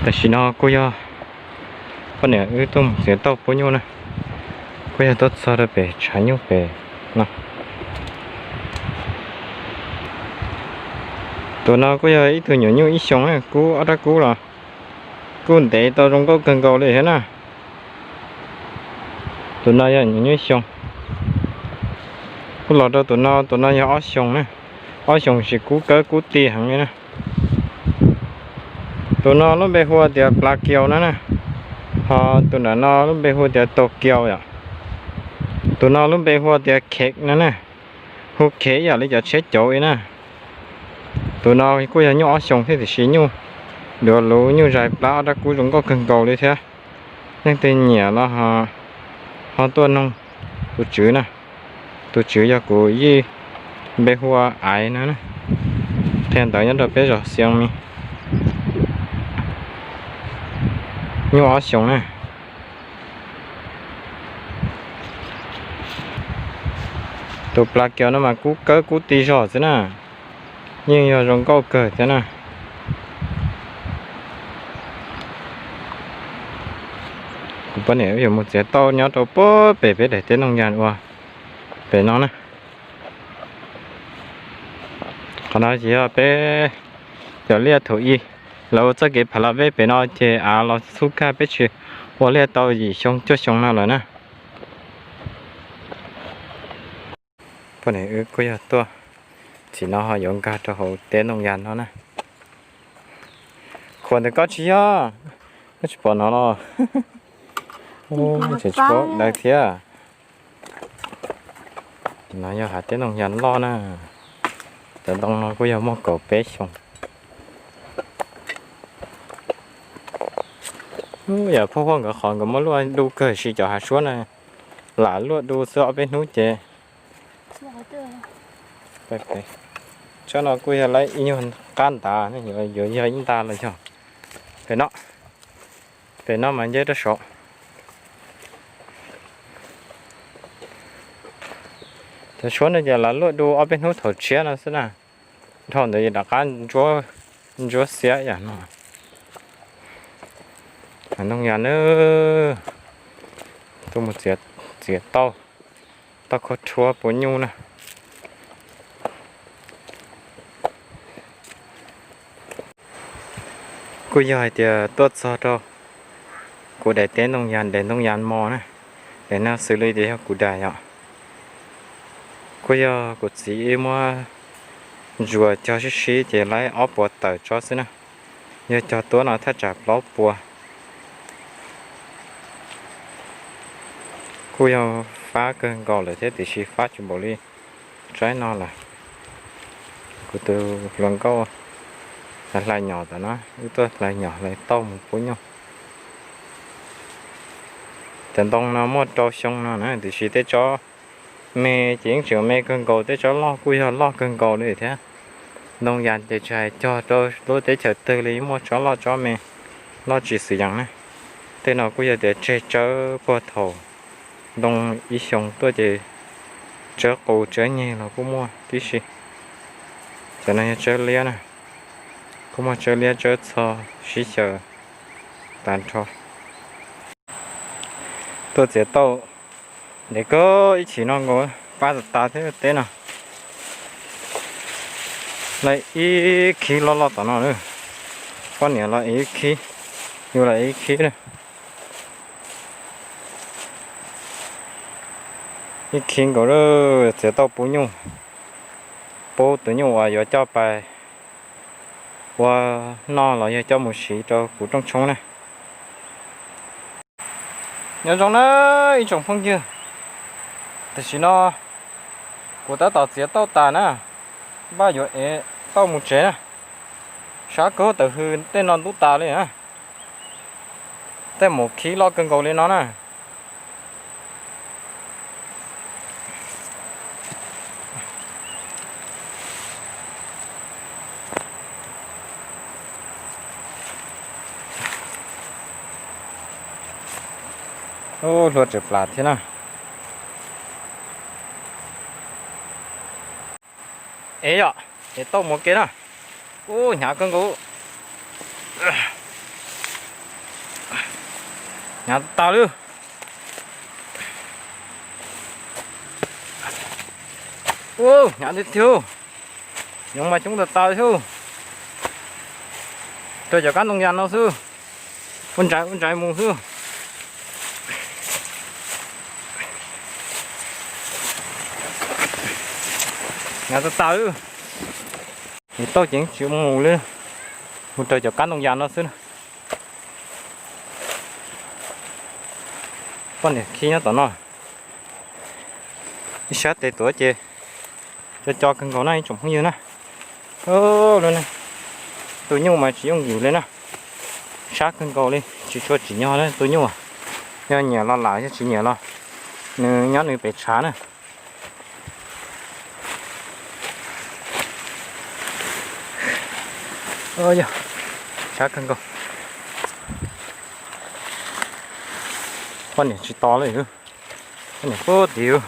Tam sim no kuj yog poj niam wb tuaj mus txiav tauj pub nyuj na, kuj yog tuaj txog rau pem tshav nyuj pem no. Tus no kuj yog ib tug nyuam nyuj ib xyoos na, kub ob rab kub los kuj ntev tau zoo nkauj kawg nkaus li thiab na. Tus no yog nyuam nyuj ib xyoos, kuj los rau tus no, tus no yog ob xyoos na, ob xyoos tsis kub kawb kub ti heev li na. Tus no lub npe hu tias Plas Kiaus no na, ho tus nram no lub npe hu tias Taus Kiaus yom. Tus no lub npe hu tias Khev no na, hu khev ib yam li cov tsheb cauv li na. Tus no kuj yog nyuj ob xyoos thiab tiam sis nyuj duav luv nyuj zais plab ob rab kub zoo nkauj kawg nkaus li thiab. Leej twg nyiam los ho tuaj noog tus tswv na. Tus tswv yog kuv yij, npe hu ua Aiv no, qhia ntawv nyob rau peb zos Xiaus Mis. Nyuj ob xyoos na. Tus Plas Kiaus no mas kub kawb kub ti zog xwb na, yeej yog zoo nkauj kawg thiab na. Kuv poj niam yuav mus txiav tauj nyob rau puag pem peb daim teb Nooj Yas ua pem no na. Qhov no ces yog peb cov liaj thaum ub lawv ua txoj kev phav las vej pem no ces av los xub kaj peb tsis ua liaj tau yim xyoo cuaj xyoo no lawm na. Poj niam wb kuj yog tuaj, tsim no ho yuav nkag rau hauv teb Nooj Yas no na. Khuam ntawm koj tsis yog, koj tsis pom no los? Tseem tsis paub dawb thiab. No yog hav teb Nooj Yas loj na. Cov ntoo no kuj yog muaj kaum peb xyoo. Yam phooj huaj nkawd qhov nkawd muab luaj du kawg, sis cov hav suab na lam luaj du xwb ob peb hnub ces. Tsob no kuj yog lawv ib nyuag qab ntav, yuav yog ib nta los yog. Pem no, pem no mas nce rau saud. Cov suab no ces lam luaj du ob peb hnub thaum tshiab no xwb na. Dhau ntawd rov qab ntsuab xiab yam no. Nooj Yas na, tuaj mus txiav tauj, tauj khaub rhuab puv nyuj na. Kuj yog hais tias tuaj txog rau kuv daim teb Nooj Yas, daim Nooj Yas Mos na, daim no xws li tias yog kuv daim yom. Kuj yog kuv txiv muab ntsuas cog sib sib ces lawv ob puas tawm tso xwb na. Yog cog tuab no thaj tsam plaub puas. Kuj yog fab kawg nkaus lawm thiab tiam sis fab tsis npaum li tsaib no lawm. Kuv tus hluas nkauj hlais nyom tom no, wb tuaj hlais nyom hlais tauj mus pub nyuj. Cov ntoo no muaj rau xyoo no na, tiam sis tej tsob me ces yeej tseem me kawg nkaus, tej tsob loj kuj yog loj kawg nkaus li thiab. Nooj Yas ces tsis hais cog rau lub teb chaws twg li, muaj tsob loj tsob me, loj tsis xwm yees na. Tej no kuj yog tias tseg tsawb puag thaum ntoo ib xyoo tuaj ces tsawb qus tsawb nyeg los kuj muaj tib si. Cov no yog tsawb liab na, kuj muaj tsawb liab tsawb txho sib xyaw tag nrho. Tuaj txiav tauj ntev kawg ib chim no nkaus, pab tas tas thiab teb no. Lawv ib khib loj loj tom no, poj niam los ib khib, yus los ib khib na. Ib khib nkaus, txiav tauj pub nyuj, pub tus nyuj uas yuav coj pais ua noj los yog coj mus siv rau kuv rooj tshoob na. Nyob zoo na ib tsoom phooj ywg, tam sim no kuv tab tom txiav tauj tas na, npaj yuav ev tauj mus tsev na. Sab kawg tawm hws tej no ntub tas li na, tej mus khib loj kawg nkaus li no na. Hlua tseem plam thiab na. Ev yom, ev tauj mus ke na. Ub, hnyav kawg nkaus. Hnyav tas tas lawm. Hnyav tiag tiag. Yoov mas coob tas tas xwb. Rau cov kab ntoo yas no xwb. Ua ntsais ua ntsais mus xwb. Hnyav tas tas lawm. Nws tau ceev tsis mus li, mus raws cov kab ntoo yas no xwb na. Poj niam khi nyob tom no, ib sab tes tuav ces co co kawg nkaus na ib tsoom phooj ywg na. Lub, tus nyuj mas tsis yooj yim li na, sab kawg nkaus li, tsis tshua tsim nyog na tus nyuj. Yog nyiam los lam, yog tsis nyiam los nws nyob nws pem tshav na. Yog, sab kawg nkaus. Poj niam tsis tos li, poj niam puag tim.